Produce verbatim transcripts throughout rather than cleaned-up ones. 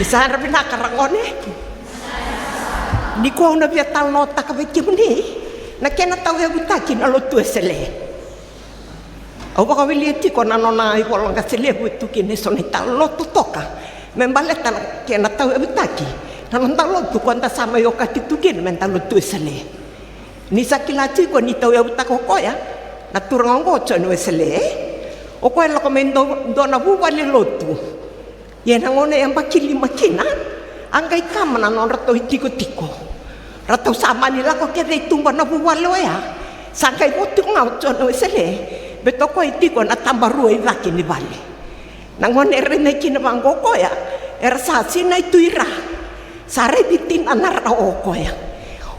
Sa ra vinaka ragone. Nikua au na via talanoataka vei kemuni na kena tauyavutaki na lotu Wesele. Au vakawelia tiko na nona ivola qase levu e tu kina eso na italanoa totoka me baleta na kena tauyavutaki na noda lotu ko da sa mai okati tu kina me da lotu Wesele. Ni sa kila tiko ni tauyavutaka o koya na turaga oqo Jone Wesele. O koya lako mai dua na vuvale lotu. Ia na gauna e yabaki lima kina a qai kama na nodratou itikotiko. Ratou sa mani lako kece i tuba na vuvale oya. Sa qai vo tiko ga o Jone Wesele me tokoi tiko na tabarua i cake ni vale. Na gone e rai mai kina vaqo o koya era sa sinai tu i ra. Sa raici tinana rawa o koya.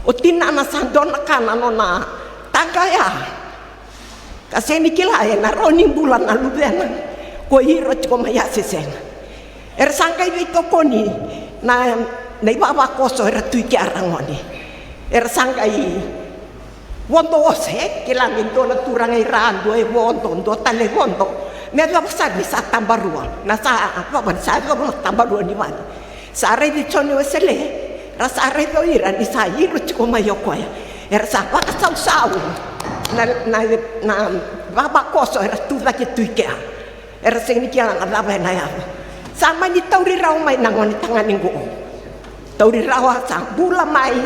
O tinana sa dua na ka na nona taqa ya. Ka sega ni kila ena rawa ni bula na luvena ko ira tiko mai a se sega. Era sa qai veitokoni na, na ivavakoso era tu i kea ragone. Era sa qai vodo ose, kila me dua na turaga i ra dua e vodo, dua tale e vodo. Me yacova sara ni sa tabarua na sa yacova, sa yacova na tabarua ni vale. Sa raici Jone Wesele, ra sa raica o ira ni sa iro tiko mai o koya. Era sa vakasausau na, na, na vavakoso era tu cake tu i kea. Era sega ni kila na cava ena yaco. Sa mani tauri rawa mai na gone tagane qo. Tauri rawa sa bula mai.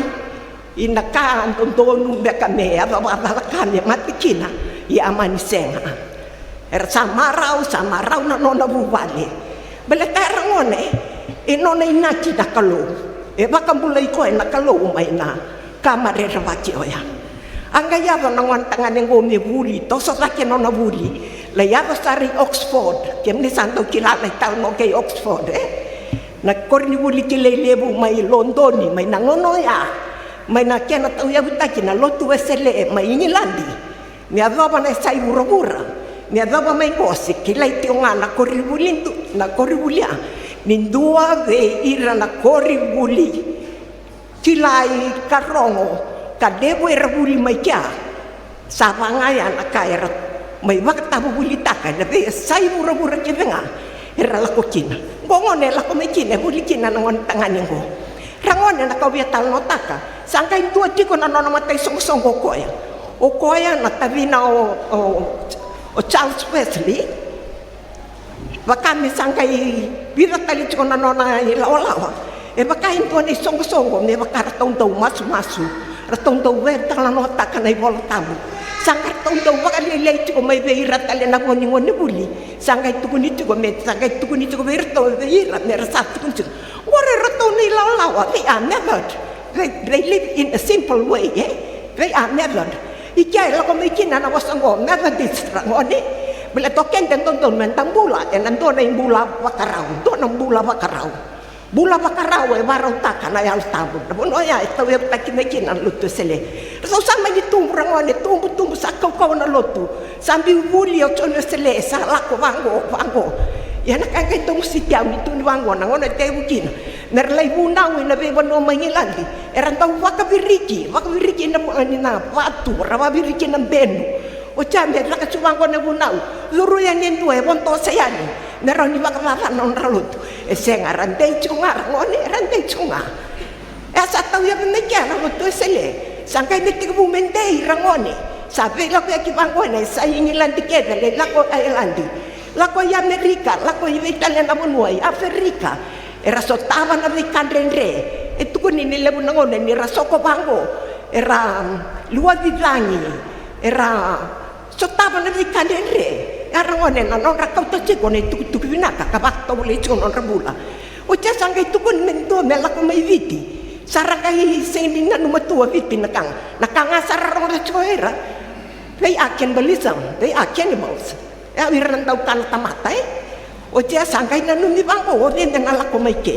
Ina ka dodonu beka me yacova cala ka me mate kina. Ia a mani sega. Era sa marau, sa marau na nona vuvale. Baleta era gone e nona inaki na Kalou. E vakabulai koya na Kalou mai na ka marerevaki oya. A qai yaco na gone tagane qo me vuli, toso cake nona vuli. Lai yaco sara i Oxford, kemuni sa dau kila na italanoa kei Oxford e? Na korinivuli kilai levu mai Lodoni mai na gauna oya. Mai na kena tauyavutaki na lotu Wesele mai Igiladi. Me yacova na yasa i vuravura, me yacova mai qo se kilai tiko ga na korinivuli, na korinivuli ya ni dua vei ira na korinivuli kilai ka rogo ka levu era vuli mai kea. Sa va ga ya na ka era mai vakatavuvulitaka ena veiyasai vuravura kece ga era lako kina. Qo gone e lako mai kina, e vuli kina na gone tagane qo. Ra gone na ka au via talanoataka, sa qai dua tiko na nona mataisoqosoqo o koya. O koya na tavina o, o, o Charles Wesley. Vaka me sa qai vica tale tiko na nona ilawalawa. E vaka e dua na isoqosoqo me vaka ratou dau masumasu, ratou dau veitalanoataka na iVola Tabu. Sa qai ratou dau vakalailai tiko mai vei ira tale na vo ni gonevuli. Sa qai tukuni tiko me, sa qai tukuni tiko vei iratou, vei ira me ra sa tukuni tiko. Qori ratou na ilawalawa, they are method. They, they live in a simple way, e? They are method. I kea e lako mai kina na vosa qo Methodist, ra gone. Baleta o keda e dodonu me da bula ena dua na ibula vakarau, dua na bula vakarau. Bula vakarau e varautaka na Yalo Tabu. Na vanua ya e tauyavutaki mai kina na lotu Wesele. Ratou sa mani tubu, ra gone, tubu, tubu, sa kaukauwa na lotu. Sa biu vuli o Jone Wesele, sa lako vaqo, vaqo. Ia na ka e qai domusiti au ni tu ni vaqo na gauna e tevu kina. Me ra lai vunau ina veivanua mai Igiladi. Era dau vakaviriki, vakaviriki na, na vatu, ra vakaviriki na benu. Oti ya me caka tu vaqo na vunau, curu yani e dua e vodo ose yani. Me rawa ni vakacacana na nodra lotu. E sega, ra dei tiko ga ra gone, ra dei tiko ga. E a sa tauyavu mai kea na lotu Wesele. Sa qai me tekivu me dei ra gone. Sa veilakoyaki vaqo ena yasai Igiladi kece, lai lako i Ailadi, lako i Amerika, lako i vei tale na vanua i Aferika. Era sotava na veika dredre. E tukuni ni levu na gauna ni ra soko vaqo, era, um, luaci cagi, era sotava na veika dredre. Ia ra gone na nodra kauta tiko na itukutuku vinaka ka vakatovolei tiko na nodra bula. Oti ya sa qai tukuni me dua me lako mai Viti. Sa ra qai sega ni nanuma tu o Viti na ka ga, na ka ga sa ra rogoca tiko o ira. They are cannibalism, they are cannibals. E, o ira na dau kana tamata, e? Oti ya sa qai nanumi vaqo o cei me na lako mai ke.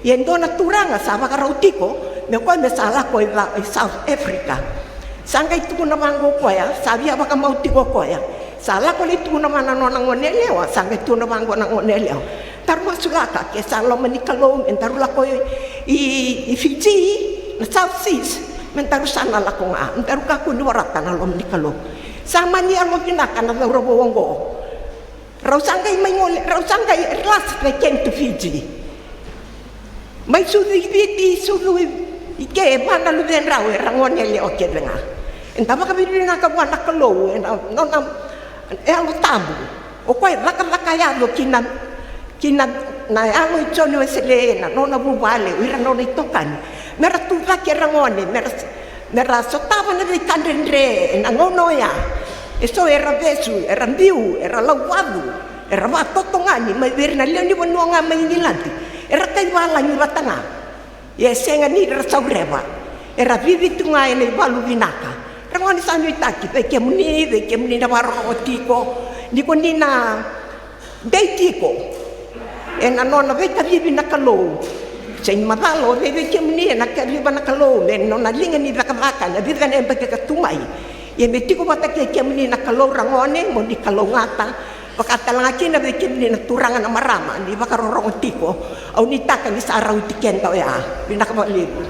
Ia e dua na turaga sa vakarau tiko me o koya me sa lako i, i South Africa. Sa qai tukuna vaqo o koya, sa via vakamau tiko o koya. Sa lako lai tukuna vua na nona gone yalewa, sa qai tukuna vaqo na gone yalewa. Daru masulaka, ke sa loma ni Kalou me daru lako i, i, i Fiji, na South Seas, me daru sa na lako ga, me daru kakua ni waraka na loma ni Kalou. Sa mani yalovinaka na cauravou oqo. Rau sa qai mai gole, rau sa qai, last they came to Fiji. Mai sucu i Viti, sucu i ke, va na luvedrau era gone yalewa kece ga. Eda vakavinavinaka vua na Kalou ena nona Yalo Tabu. O koya e cakacaka yaco ki na, ki na, na yalo i Joni Wesele, na nona vuvale, o ira nona itokani, me ra tu cake era gone, me ra, me ra sotava na veika dredre ena gauna oya. E so era vesu, era biu, era lauvacu, era vakatotogani mai vei ira na lewe ni vanua ga mai Igiladi. Era kai valagi vata ga. Ia e sega ni ra saureva, era vivi tu ga ena ivalu vinaka. Ra gone, sa nuitaki vei kemuni, vei kemuni na vakarorogo tiko, ni ko ni na dei tiko ena nona veikacivi na Kalou. Sega ni macala o cei vei kemuni ena kaciva na Kalou me nona liga ni cakacaka ena vica na yabaki ka tu mai. Ia me tiko vata kei kemuni na Kalou, ra gone, mo ni kalougata. Vaka tale ga kina vei kemuni na turaga, na marama, ni vakarorogo tiko. Au nuitaka ni sa rauti keda oya. Vinaka vakalevu.